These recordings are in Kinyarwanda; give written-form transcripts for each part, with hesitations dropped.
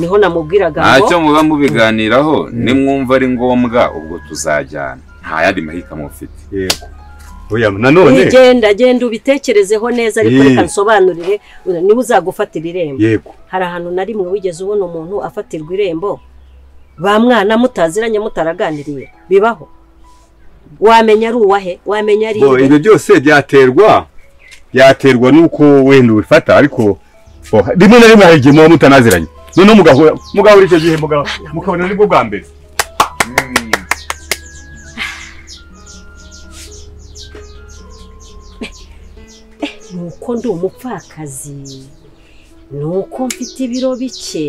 Niho namubwiraga ngo ntacyo muba mubiganiraho, nimwumva ari ngombwa ubwo tuzajyana, nta yandi mahitamo mufite. Yego. Oya nanone genda genda ubitekerezeho neza, ariko reka nsobanurire niba uzagufatira irembo. Yego. Hari ahantu na rimwe wigeze ubona umuntu afatirwa irembo ba mwana mutaziranye mutaraganiriye? Bibaho? Wamenya ari uwahe? Wamenya ari bo? Ibyo byose byaterwa nuko wenda ubifata, ariko rimwe na rimwe hari igihe muba mutanaziranye, noneho mugahura icyo gihe mukabona nibwo bwa mbere. Nuko ndi umupfakazi, nuko mfite ibiro bike.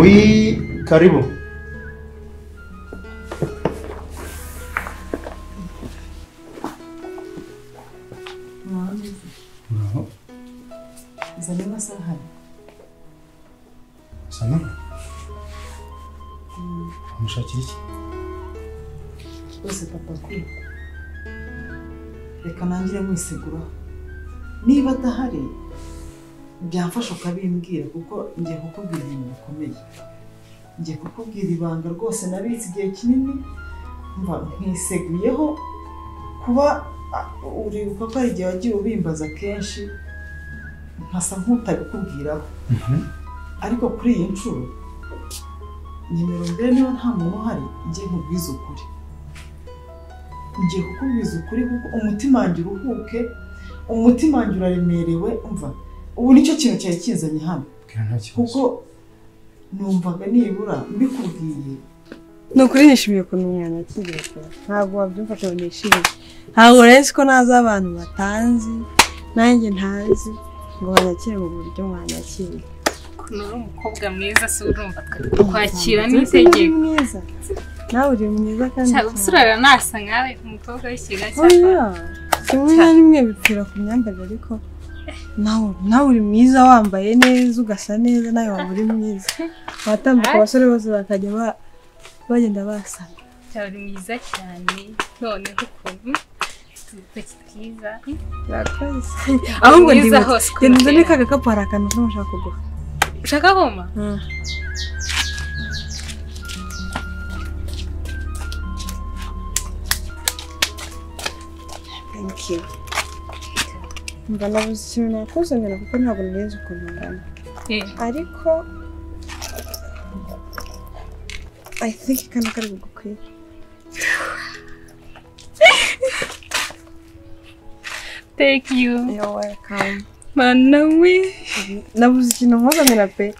Oui, karibu. Zalima sahani. Sana? Umushakira iki? Rwose papa kwe, reka nangire mwisegura. Niba adahari byamfasha ukabimbwira, kuko ngiye kukubwira ibintu bikomeye. Ngiye kukubwira ibanga rwose nabitse igihe kinini, mva nkiseguyeho kuba uribuka ko hari igihe wagiye ubimbaza kenshi nkasa nk'utabikubwiraho. Ariko kuri iyi nshuro nyemero mbere niba nta muntu uhari ngiye nkubwiza ukuri. Ngiye kukubwiza ukuri kuko umutima wanjye uruhuke, umutima wanjye uraremerewe, umva ubu nicyo kintu cyari kinzanye hano, kuko numvaga nibura mbikubwiye. Ni ukuri nishimiye ukuntu umwana akigera, ntabwo wabyumva ko nishimiye. Ntabwo rero ko naza abantu batanzi nanjye ntazi ngo banyakire mu buryo mwanyakiriye. Ukuntu uri umukobwa mwiza, si urumva kwakira n'itegeko. Nawe uri mwiza kandi usura nasa nkawe umukobwa w'ikiga cyangwa kimwe na rimwe bipfira ku myambarire, ariko nawe uri mwiza, wambaye neza ugasa neza, nawe waba uri mwiza. Watambuka abasore bose bakajya bagenda basana. Uri mwiza cyane, noneho ukuntu udutoki twiza. Ahubwo ndizane ka gakapu, hari akantu kamwe ushaka kuguha. Ushaka goma? Thank you. Mba nabuze ikintu nakuzanira kuko ntabwo nari ukuntu ngana. Ariko I think kano kari bugukwiye. Thank you. You're welcome. Mana we. Nabuze ikintu nkuzanira pe.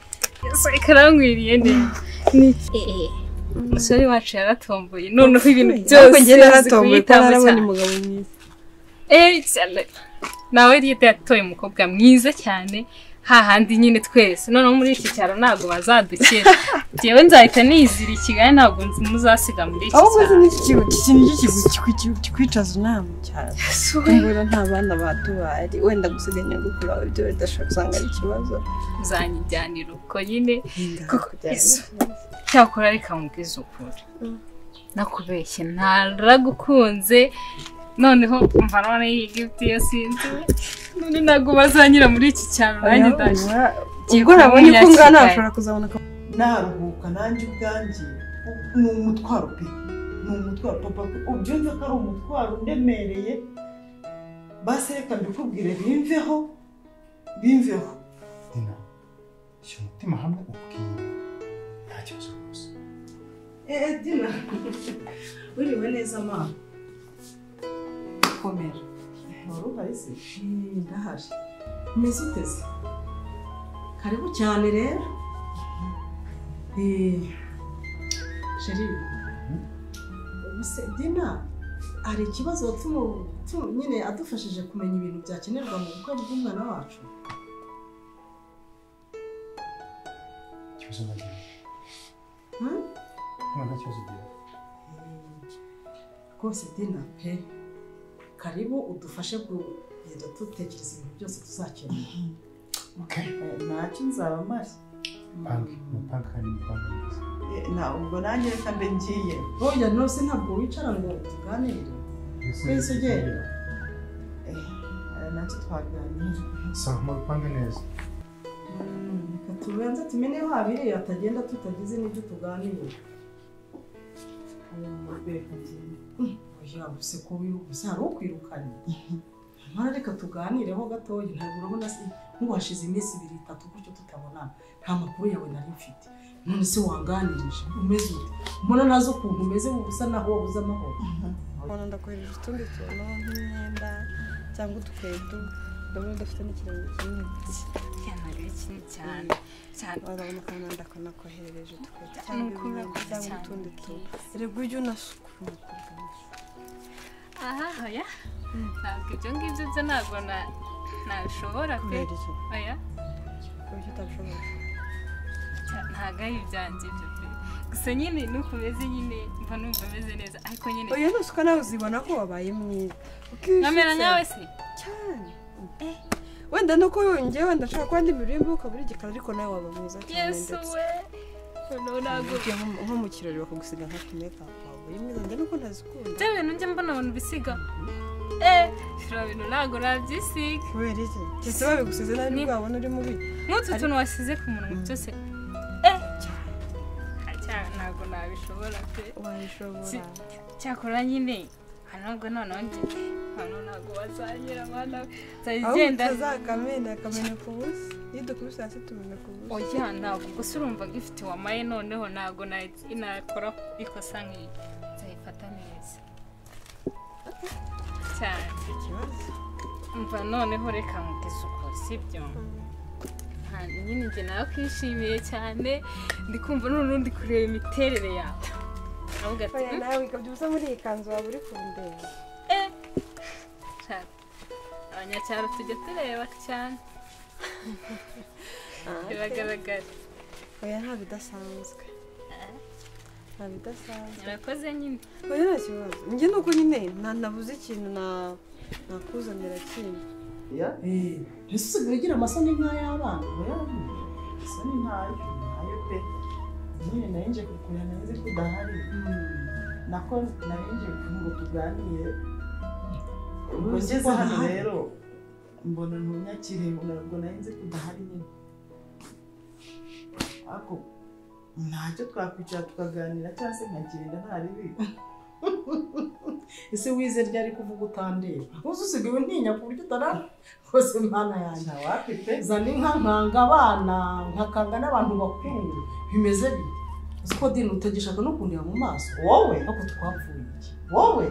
Karankwiriye neza. Umusore wacu yaratomboye noneho ibintu byose njye naratomboye kuko narabonye umugabo mwiza. Nawe yari yatoye umukobwa mwiza cyane, hahandi nyine twese noneho muri iki cyaro ntabwo bazadukira. Njyewe nzahita nizira i Kigali, ntabwo muzasiga muri iki cyaro. Ahubwo n'iki kintu kikwicaza inama mu cyaro, mbona nta bana batubaye wenda gusiga nyogokuru wawe ibyo bidashobora gusanga ari ikibazo. Uzanyijyanira uko nyine, cyakora reka nkubwize ukuri, nakubeshye ntaragukunze. Noneho mva none iyi gift yo sinzi none ntabwo bazanyira muri iki cyaro, nanjye ndaje. Ubwo nabonye ko ngana ashobora kuzabona naruhuka nanjye ubwanjye. Ni umutwaro pe, ni umutwaro papa, ubyumve ko ari umutwaro undemereye. Basi reka mbikubwire bimveho, bimveho. Dina, shyira umutima hamwe ubwire, nta kibazo rwose. Dina, wiriwe neza mama. Komera. Wari uhari se? Ndahari. Umeze uteze? Karibu cyane rero. Sheri, ubuse Dina hari ikibazo nyine adufashije kumenya ibintu byakenerwa mu bukwe bw'umwana wacu. Ikibazo nagira. Nta kibazo ugira. Rwose Dina pe, karibu udufashe Tugenda dutekereza ibintu byose tuzakenera. Okay. Ntacyo nzaba mpari. Pange, mupange kandi mupange neza. Ubwo nanjye reka mbe ngiye. Oya nose ntabwo wicara ngo tuganire. Twese ugenda. Ntacyo twaganira. Sawa, mupange neza. Reka tubanze tumenye aho habiriye atagenda tutagize n'ibyo tuganira. Oya gusa ko gusa hari ukwirukanye. Mara reka tuganireho gatoya, ntabwo urabona se nk'uwashize iminsi 2 3 gutyo tutabonana, nta makuru yawe nari mfite. None se wanganirije umeze ute? Mbona nazo ukuntu umeze ubusa naho wabuze amahoro. Mbona ndakohereje utundi tuntu nk'imyenda cyangwa udukweto, ndabona udafite n'ikirenge kinini. Ntabwo ari kinini cyane cyane. Urabona ko ndakanakoherereje udukweto cyangwa utundi tuntu. Erega ujye unasukura umukobwa mwiza. Aha oya ntabwo ibyo ngibyo byo ntabwo nabishobora pe. Oya kuki utabishobora? Ntabwo ari ibyanjye ibyo pe, gusa nyine nuko umeze nyine mba numva ameze neza, ariko nyine oya nusuka nawe uzibona ko wabaye mwiza nkamera nkawe se cyane. Wenda nuko yongeye wenda nshaka kuba ndi mirimbo ukaba uri igikara, ariko nawe waba mwiza cyane. Yesu we nko mu kirori bakagusiga nka make-up wawe uri mwiza, njye nuko ntazikunda. Bya bintu njya mbona abantu bisiga biriya bintu ntabwo nabyisiga. Kubera iki? Keretse babigusize nawe nibwo wabona uri mubi. Nk'utu tuntu wasize ku munwa byose ntabwo nabishobora pe. Wabishobora. Cyakora nyine ntabwo noneho njye hano ntabwo wazanyira abana nzagenda utazakamena akamenya ku busa, iyo dukubise hasi tumenya ku busa. Oya ntabwo gusa urumva gifite wamaye, noneho ntabwo nakora ikosa nk'iyi, nzayifata neza cyane. Ikibazo umva noneho reka nkubwize ukuri sibyo? Nyine njye nawe kwishimiye cyane, ndi kumva noneho ndi kureba imiterere yawe. Oya nawe ikabya ubusa muri iyi kanzu waba uri kundeba. Abanyacyaro tujya tureba cyane biragaragara. Oya nta bidasanzwe, nta bidasanzwe. Urakoze nyine. Oya nta kibazo, njye nuko nyine nabuze ikintu nakuzanira kindi. Ese usigaye ugira amasoni nk'ay'abana? Oya isoni ntayo, ntayo pe. Nyine nari nje kukureba nari nzi ko udahari, nako nari nje ngo tuganire. Ubwo ngeze hano rero mbona ntunyakire, ubwo nari nzi ko udahari nyine. Ariko ntacyo twakwicara tukaganira cyangwa se nkagenda nta ribi. Ese wize ryari kuvuga utandeba? Uzi usigaye untinya ku buryo utara rwose mana yanjye. Wapi pe? Zana inka nkanga abana nkakanga n'abantu bakuru bimeze bite? Uzi ko dini utagishaka no kundeba mu maso? Wowe? Ariko twapfuye iki? Wowe?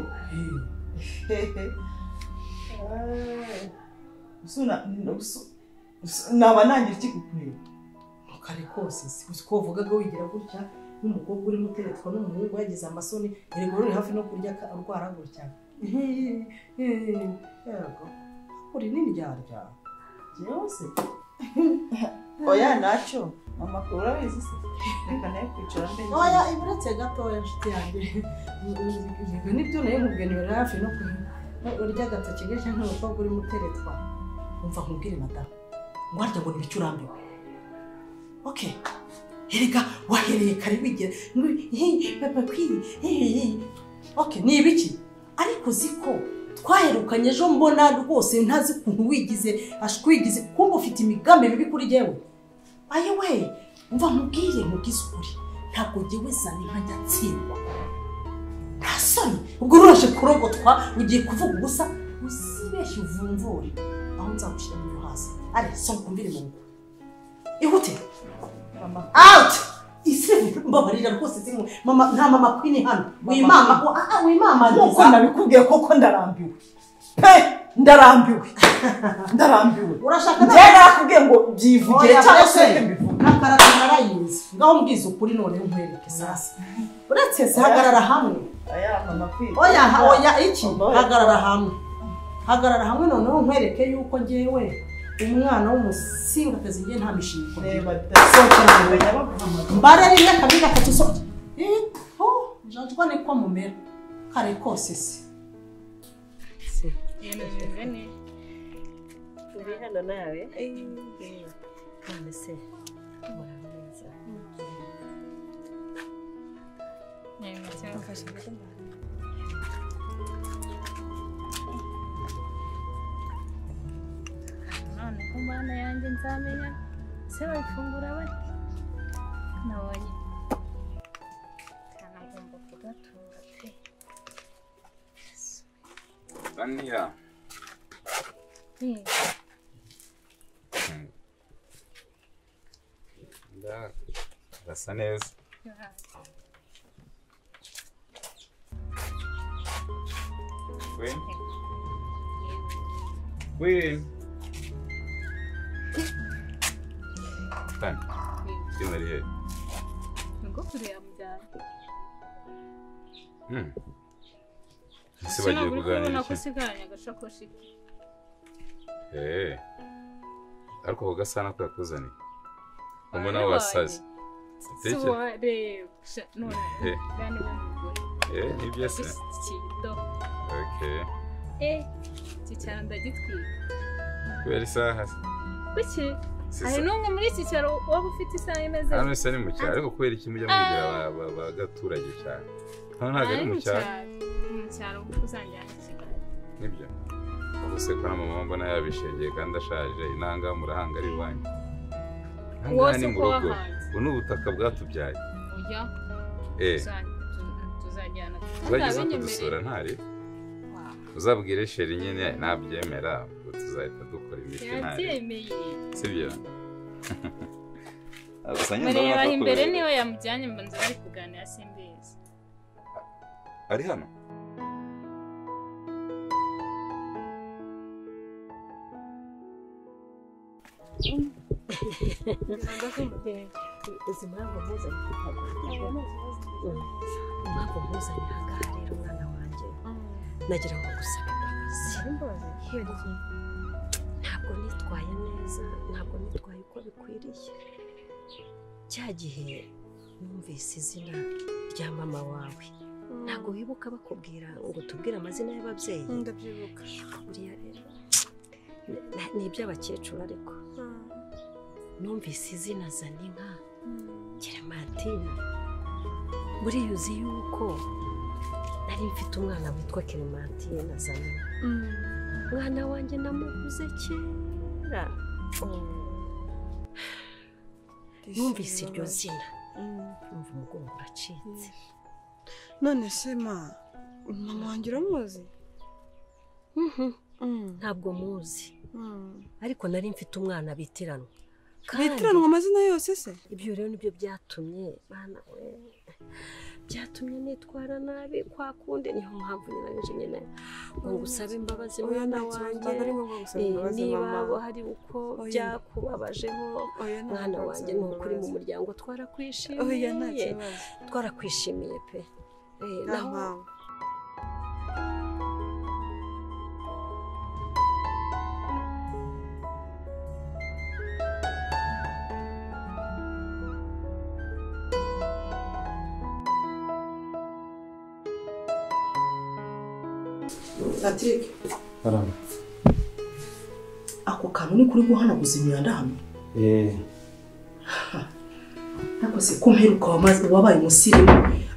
Naba nangira iki kukureba? Kare kose si uzi ko wavugaga wigira gutya n'umukobwa urimo uteretswa n'umuhungu yagize amasoni, erega uri hafi no kurya arwara gutya. Yego uri n'indyarya jewe se. Oya ntacyo mama urabizi se, reka nawe kwicara mbe. Oya iburetse gatoya nshuti yanjye, nibyo nayo nkubwiye ni hafi no kurya agatoki gashya nk'umukobwa urimo uteretswa. Umva nkubwire madamu, ngo harya ngo ni ibiki urambiwe? Okay. Erega wahereye kare wigira papa kwi. Okay, ni ibiki? Ariko ziko twaherukanye ejo mbona rwose ntazi ukuntu wigize ashwigize kumva ufite imigambi mibi kuri jewe. Aye we, umva nkubwire nkubwize ukuri. Ntabwo jewe zana inka njya ntsindwa. Nta soni, ubwo uroshe kurogotwa ugiye kuvuga ubusa uzibeshye uvumvure aho nzagushyira mu hasi. Ari so nkumbire mu ngo. Ihute. Out! Isi mbabarira rwose zimwe mama nta mama queen hano. Wimama wimama nkuko nabikubwiye koko ndarambiwe. Pe ndarambiwe. Ndarambiwe. Urashaka njye nakubwiye ngo byivugire cyangwa se mbivuge. Nakarata narayizi. Ngaho mbwiza ukuri none nkwereke sasa. Uretse se hagarara hamwe. Oya mama queen. Oya oya iki? Hagarara hamwe. Hagarara hamwe noneho nkwereke yuko ngewe umwana w'umusingakazi ngiye nta mishinga. Mbare rimwe kabiri gatatu so. Njanjwa niko mumera. Kare kose se. Ibintu bimeze neza. Uri hano nawe? None se muraho neza? Noneho mana yanjye nzamenya se bayifungura bate? Nabonye kana ngomba kugatunga pe. Tania. Ndasa neza. Queen. Queen. Tani. Kim ari he? Nyogokuru yamujyanye. Ese bagiye kuganira iki? Ko agashakoshi ke. Ariko ako gasana ko yakuzaniye. Mbona wasaze. Nibyo se? Okay. Iki cyaro ndagitwika. Kubera isaha se? Kuki? Hari n'umwe muri iki cyaro waba ufite isaha imeze? Hano se ni mu cyaro, ariko kubera iki mujya mugira abagaturage cyane? Hano ntabwo ari mu cyaro. Ni mu cyaro kuko uzanjyana i Kigali. Nibyo. Ubwo se ko na mama mbona yabishengeye kandi ashaje, inanga murahanga ari iwanyu. Ahangaha ni mu rugo. Ubu ni ubutaka bwatubyaye. Oya. Tuzajyana. Uzajya kudusura ntari? Uzabwire sheri nyine nabyemera, ubwo tuzahita dukora imiti ntari. Yabyemeye. Sibyo? Mureba imbere niwe yamujyanye mbanza bari kuganira simbizi. Ari hano? Izi mpamvu mpuzanye ahangaha rero mwana wanjye nagira ngo ngusabe imbabazi. Ntabwo nitwaye neza, ntabwo nitwaye uko bikwiriye. Cya gihe numvise izina rya mama wawe, ntabwo wibuka bakubwira ngo tubwire amazina y'ababyeyi? Ndabyibuka. Buriya rero ni iby'abakecuru ariko numvise izina Zaninka Clementine. Buriya uzi yuko nari mfite umwana witwa Clementine Zaninka. Umwana wanjye namubuze kera. Numvise iryo zina numva umugongo uracitse. None se ma, mama wanjye uramuzi? Ntabwo muzi, ariko nari mfite umwana bitiranwa. Bitiranwa amazina yose se? Ibyo rero nibyo byatumye bana we, byatumye nitwara nabi kwa kundi. Niyo mpamvu nyirangije nyine ngo ngusabe imbabazi mwana wanjye, niba hari uko byakubabajeho mwana wanjye. Ni ukuri mu muryango twarakwishimiye, twarakwishimiye pe. Naho Patrick, ako kantu ni kuri guhanaguza imyanda hano? Ariko se ko mperuka wabaye umusirimu,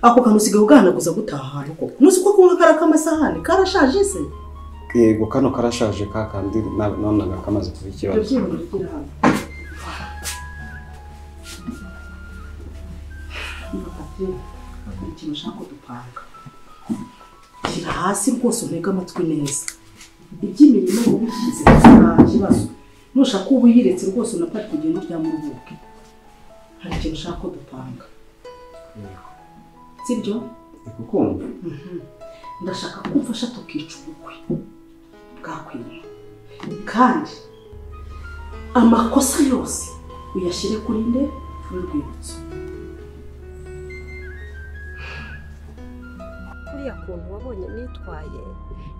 ako kantu usigaye ugahanaguza gutaha ahantu koko? Ntuzi ko kunywa kariya k'amasahani karashaje se? Yego kano karashaje kakandi nabonaga kamaze kuba ikibazo. Ibyo byibura hano. Patrick, ikintu ushaka ko dupanga. Shyira hasi rwose untege amatwi neza. Iby'imirimo ubishyize nta kibazo. Nushaka uba uyiretse rwose unapfa kugenda uryama uruhuke. Hari ikintu ushaka ko dupanga. Sibyo? Ndikukumva. Ndashaka ko umfasha tukica ubukwe bwakwiye. Kandi amakosa yose uyashyire kuri nde? Kuri Rwibutso. Kuriya kuntu wabonye nitwaye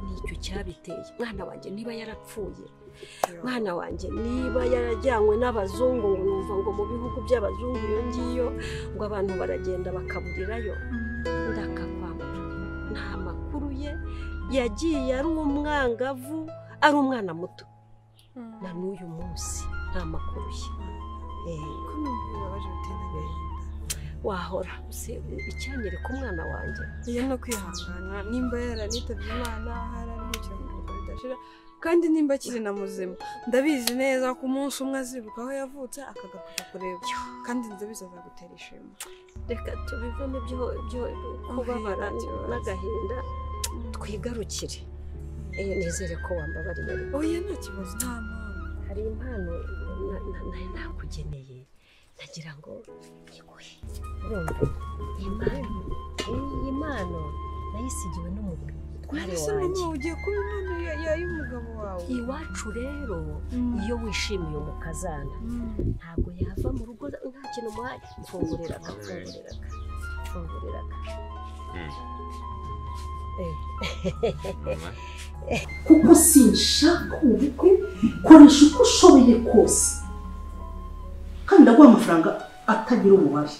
nicyo cyabiteye. Mwana wanjye niba yarapfuye, mwana wanjye niba yarajyanywe n'abazungu, ngo numva ngo mu bihugu by'abazungu iyo ngiyo ngo abantu baragenda bakaburirayo, ndakakwambura. Nta makuru ye, yagiye ari umwangavu, ari umwana muto. Na n'uyu munsi nta makuru ye. Ko numva bibabaje biteye n'agahinda. Wahora icyanyereka umwana wanjye. Iyo no kwihangana, nimba yaranitabye Imana hararuhukira mu biruhuko bidashira, kandi nimba akiri na muzima ndabizi neza ko umunsi umwe azibuka aho yavutse akagaruka kureba, kandi ndabizi azagutera ishema. Reka tubivemo ibyo kubabara n'agahinda, twigarukire. Nizere ko wambabariye. Oya nta kibazo, nta mpamvu. Hari impano nakugeneye nagira ngo nyiguhe. Urumva iyi mpano nayisigiwe n'umutware wanjye. Ugiye kuba impano y'umugabo wawe. Iwacu rero iyo wishimiye umukazana ntabwo yava mu rugo nta kintu umuhaye. Mfungurira aka, mfungurira aka, mfungurira aka. Kuko sinshaka ubukwe, koresha uko ushoboye kose, kandi ndaguha amafaranga atagira umubare.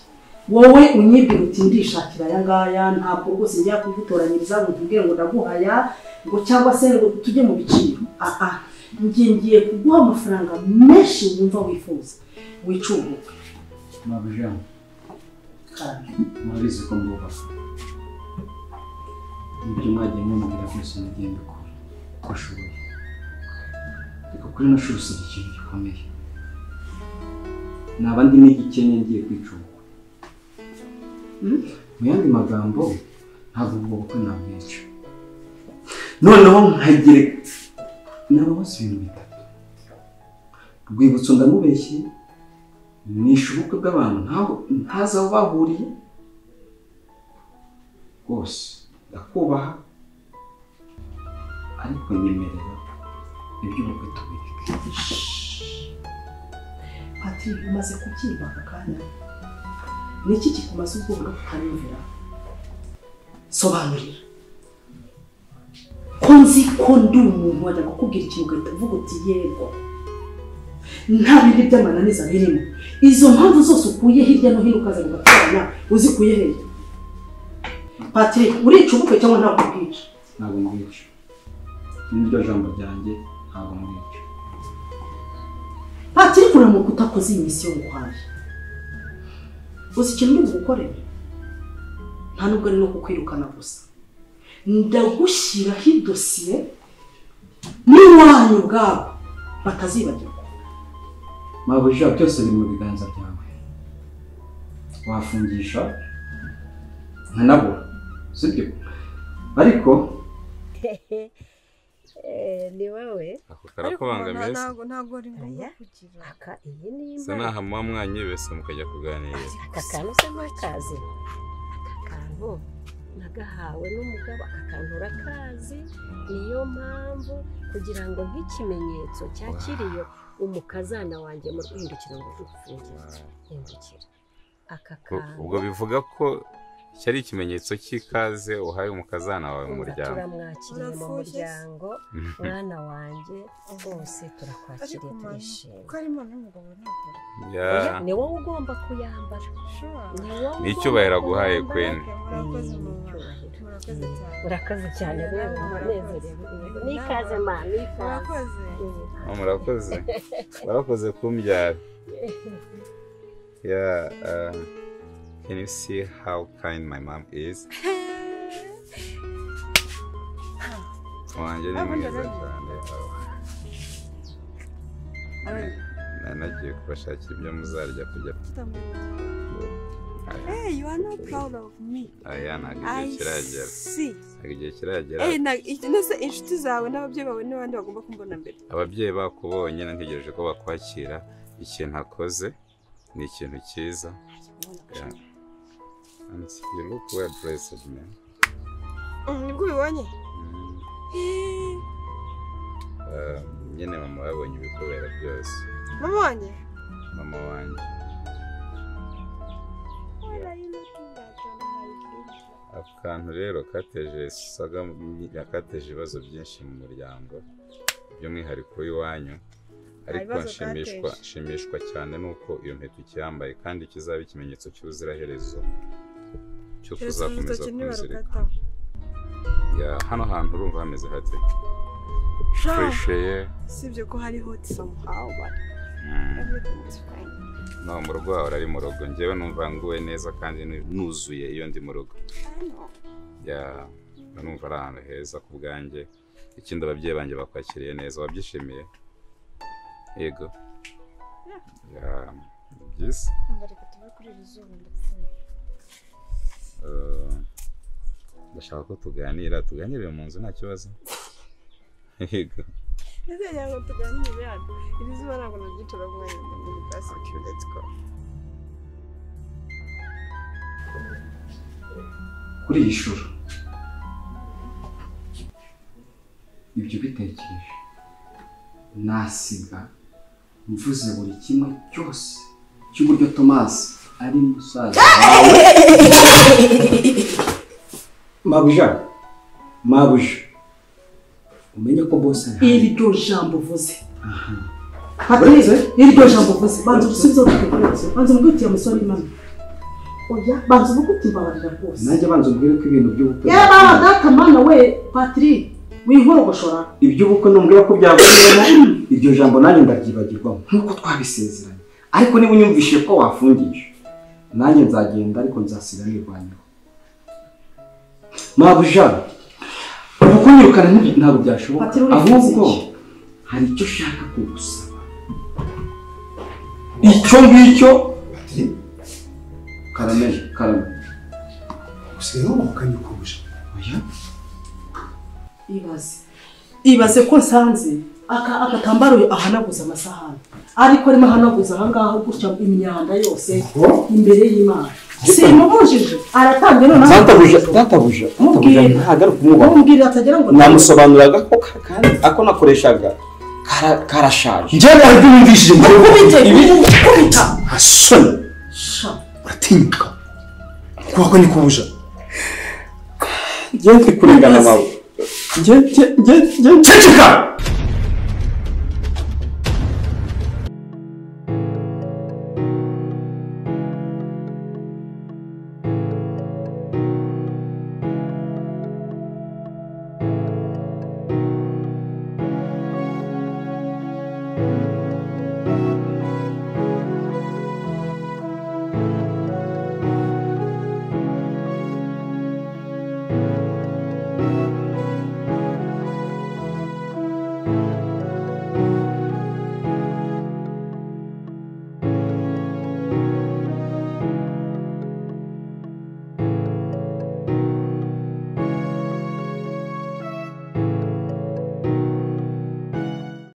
Wowe unyibwira uti ndishakira aya ngaya, ntabwo rwose njya kugutoranyiriza ngo tubwire ngo ndaguhaya ngo cyangwa se ngo tujye mu biciro. Njye ngiye kuguha amafaranga menshi wumva wifuza, wica ubukwe. Mabuja, murabizi ko mbubaha. Ibyo mwagiye mumbwira byose nagiye mbikora uko ashoboye, ariko kuri ino shuri usibye ikintu gikomeye, naba ndi n'igikenya ngiye kwica ubukwe. Mu yandi magambo ntabwo ubwo bukwe nabwica, noneho nkagereka nababaza ibintu bitatu. Rwibutso ndamubeshye, nishe ubukwe bw'abantu ntazi aho bahuriye rwose. Ndakubaha ariko nyemerera iby'ubukwe tubireke. Patrick, umaze kubyimba aka kanya, niki kikumaze ubwoba no kutanyumvira? Sobanurira ko nzi ko ndi umuntu wajya kukubwira ikintu ugahita uvuga uti yego, nta bindi by'amananiza birimo. Izo mpamvu zose ukuye hirya no hino ukaza ugatoranya uzikuye hehe? Patrick, urica ubukwe cyangwa ntabwo ubwica? Ntabwo mbwica, niryo jambo ryanjye, ntabwo mbwica. Patrick, uramuka utakoze iyi misiyo nguhaye, uzi ikintu uri bugukorere? Nta nubwo ari no kukwirukana gusa, ndagushyiraho idosiye n'iwanyu ubwabo batazibagirwa. Mabuja, byose biri mu biganza byawe, wafungisha nkanabura, sibyo? Ariko ni wowe ako karakubangamiye. Ntabwo ari ngombwa kugira aka. Iyi ni impano. Se naha muba mwanyibese mukajya kuganira. Aka kantu se ntakazi? Aka kantu nagahawe n'umugabo, aka kantu urakazi. Niyo mpamvu kugira ngo nk'ikimenyetso cyakiriye umukazana wanjye mu rwindukira ngo rufungire hindukira aka kantu. Ubwo bivuga ko cyari ikimenyetso cy'ikaze uhaye umukazana wawe mu muryango. Turamwakiriye mu muryango, mwana wanjye, bose turakwakiriye turishimye. Ni wowe ugomba kuyambara, ni icyubahiro aguhaye kwene. Urakoze cyane rero, unezerewe. N'ikaze ma, n'ikaze. Murakoze, murakoze kumbyara. Yeah, can you see how kind my mom is? Wanjye ni mwiza cyane. Nagiye kubashakira ibyo muzarya kujya. Hey, you are not proud of me. Aya ntabwo igihe kiragera. Ntabwo igihe kiragera. Nese inshuti zawe n'ababyeyi bawe n'abandi bagomba kumbona mbere. Ababyeyi bakubonye ntegereje ko bakwakira. Ikintu akoze ni ikintu cyiza. And you look well dressed, man. Nibwo ubibonye? Nyine mama yabonye ibikubera byose. Mama wanjye? Mama wanjye. Akantu rero kateje saga, kateje ibibazo byinshi mu muryango, by'umwihariko w'iwanyu. Ariko nshimishwa cyane nuko iyo mpeta ukiyambaye, kandi kizaba ikimenyetso cy'ubuziraherezo cyo kuzakomeza kunzirika. Hano hantu urumva hameze hate? Fresh air. Usibye ko hari hot somehow, but everything is fine. No, mu rugo wawe ari mu rugo. Njyewe numva nguwe neza kandi nuzuye iyo ndi mu rugo. Yeah, numva ari ahantu heza ku bwanjye. Ikindi ababyeyi banjye bakwakiriye neza, wabyishimiye? Yego. Yeah, byiza. Reka tuve kuri iri zuba ndapfuye. Ndashaka ko tuganira, tuganirire mu nzu nta kibazo. Yego. Ndashaka ngo tuganire hano. Iri zuba ntabwo naryicara umwanya munini. Basi, okay, let's go. Kuri iyi shuro ibyo bitekereje nasiga mvuze buri kimwe cyose cy'uburyo Thomas ari musaza wawe. Mabuja, mabuja, umenye ko boss ari iryo jambo uvuze. Patrice, iryo jambo uvuze banza usubize utekereze, banza umbwire uti musore imana. Oya, banza uvuge uti mbabarira rwose. Nanjye banza umbwire ko ibintu by'ubukwe. Yewe baba data mana we Patrick, winkorogoshora. Iby'ubukwe numbwira ko byavuyemo iryo jambo nanjye ndaryibagirwamo nkuko twabisezeranye. Ariko niba unyumvishije ko wafungisha nanjye nzagenda, ariko nzasiga nirwanyeho. Mabuja, kukunyirukana ntabwo byashoboka, ahubwo hari icyo ushaka kugusaba. Icyo ngicyo karame, karame. Usigaye wubakanye ukubuje. Oya. Ibaze. Ibaze ko nsanze agatambaro ahanaguza amasahani, ariko arimo ahanaguza ahangaha gutya imyanda yose imbere y'Imana. Simubujije aratangiye noneho. Databuja, databuja, ntabwo kumwubaha. Mubwira atagira ngo namusobanuraga ko kandi ako nakoreshaga karashaje. Njye ntabwo numvishije ngo kubita. Hasoni. Uratinyuka. Kuko ni kubuja. Njye ndi kurengana mawe. Njye ceceka.